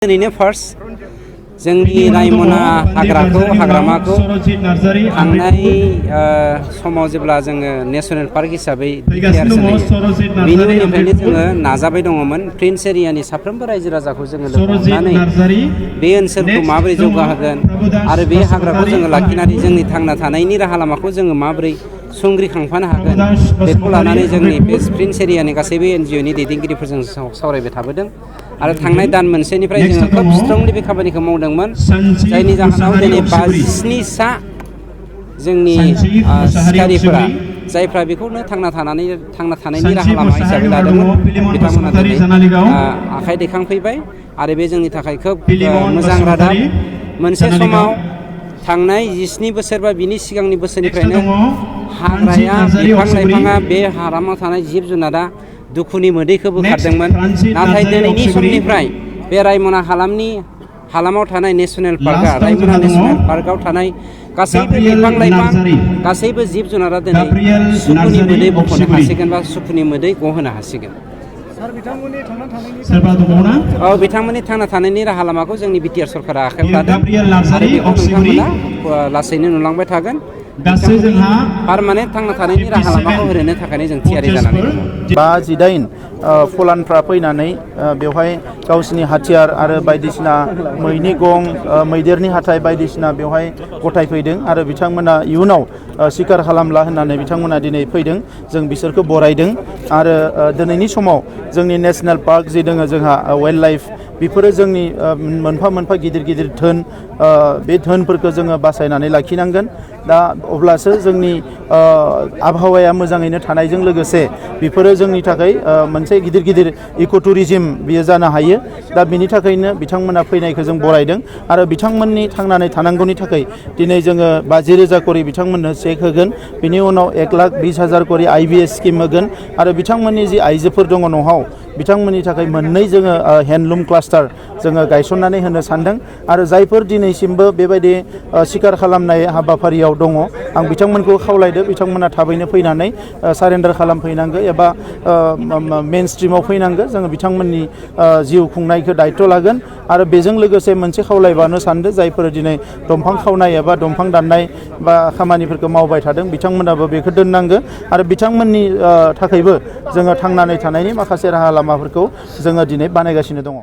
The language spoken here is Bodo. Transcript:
दिनैनो फार्स्ट जोंनि रायमना हाग्रामाखौ थांनाय समाव जेब्ला जोङो नेशनेल पार्क हिसाबै डिक्लेयार होनाय बिनि उननिफ्रायनो जोङो नाजाबाय दङमोन प्रिन्स एरियानि साफ्रोमबो रायजो राजाखौ जोङो लोगो हमनानै बे ओनसोलखौ माबोरै जौगाहोगोन आरो बे हाग्राखौ जोङो लाखिनानै जोंनि थांना थानायनि राहा लामाखौ जोङो माबोरै संग्रिखांफानो हागोन बेखौ लानानै जोंनि बे प्रिन्स एरियानि गासैबो एनजिअनि दैदेनगिरिफोरजों सावरायबाय थाबोदों आरो थांनाय दान मोनसेनिफ्राय जोङो खोब स्ट्रंलि बे खामानिखौ मावदोंमोन जायनि जाहोनाव दिनै 57 सा जोंनि सिखारिफोरा जायफ्रा बेखौनो थांना थानायनि राहा लामा हिसाबै लादोंमोन बिथांमोना दिनै आखाइ दैखांफैबाय आरो बे जोंनि थाखाय खोब मोजां रादाब मोनसे समाव थांनाय 17 बोसोर बा बिनि सिगांनि बोसोरनिफ्रायनो हाग्राया बिफां-लाइफाङा बे हालामाव थानाय जिब जुनारा दुखुनि मोदैखौ बोखारदोंमोन नाथाय दिनैनि समनिफ्राय बे रायमना हालामाव थानाय नेशनेल पार्कआ रायमना नेशनेल पार्कआव थानाय गासैबो बिफां-लाइफां गासैबो जिब जुनारा दिनै सुखुनि मोदै बख'नो हासिगोन बा सुखुनि मोदै गहोनो हासिगोन। बिथांमोननि थांना थानायनि राहा लामाखौ जोंनि बिटिआर सरकारा आखायाव लादों आरो बेखौ नोंथांमोना लासैनो नुलांबाय थागोन। पारमानेन्ट थांना थानायनि राहा लामाखौ होनो थाखायनो जों थियारि जानानै दङ। 58 फलानफ्रा फैनानै बेवहाय गावसिनि हाथियार आरो बायदिसिना मैनि गं मैदेरनि हाथाय बायदिसिना बेवहाय गथायफैदों आरो बिथांमोना इयुनाव सिखार खालामला होननानै बिथांमोना दिनै फैदों जों बिसोरखौ बरायदों आरो दिनैनि समाव जोंनि नेशनेल पार्क जि दङ जोंहा वाइल्ड लाइफ बेफोरो जोंनि मोनफा मोनफा गिदिर धोन बे धोनफोरखौ जोङो बासायनानै लाखिनांगोन दा अब्लासो जोंनि आबहावाया मोजाङैनो थानायजों लोगोसे बेफोरो जोंनि थाखाय मोनसे गिदिर इक' टुरिज्म बियो जानो हायो दा बिनि थाखायनो बिथांमोना फैनायखौ जों बरायदों आरो बिथांमोननि थांनानै थानांगौनि थाखाय दिनै जोङो 50,000 करि बिथांमोननो चेक होगोन बिनि उनाव 1,20,000 करि IBS स्किम होगोन आरो बिथांमोननि जि आइजोफोर दङ न'आव बिथांमोननि थाखाय मोननै जोङो हेन्डलुम क्लास्टार जोङो गायसननानै होनो सानदों आरो जायफोर दिनैसिमबो बेबायदि सिखार खालामनाय हाबाफारियाव दङ आं बिथांमोनखौ खावलायदो बिथांमोना थाबैनो फैनानै सारेन्डार खालामफैनांगौ एबा मेन स्ट्रिमाव फैनांगौ जोङो बिथांमोननि जिउ खुंनायखौ दायित्व लागोन आरो बेजों लोगोसे मोनसे खावलायबानो सानदों जायफोर दिनै दंफां खावनाय एबा दंफां दाननाय बा खामानिफोरखौ मावबाय थादों बिथांमोनाबो बेखौ दोननांगौ आरो बिथांमोननि थाखायबो जोङो थांनानै थानायनि माखासे राहा लामाफोरखौ जोङो दिनै बानायगासिनो दङ।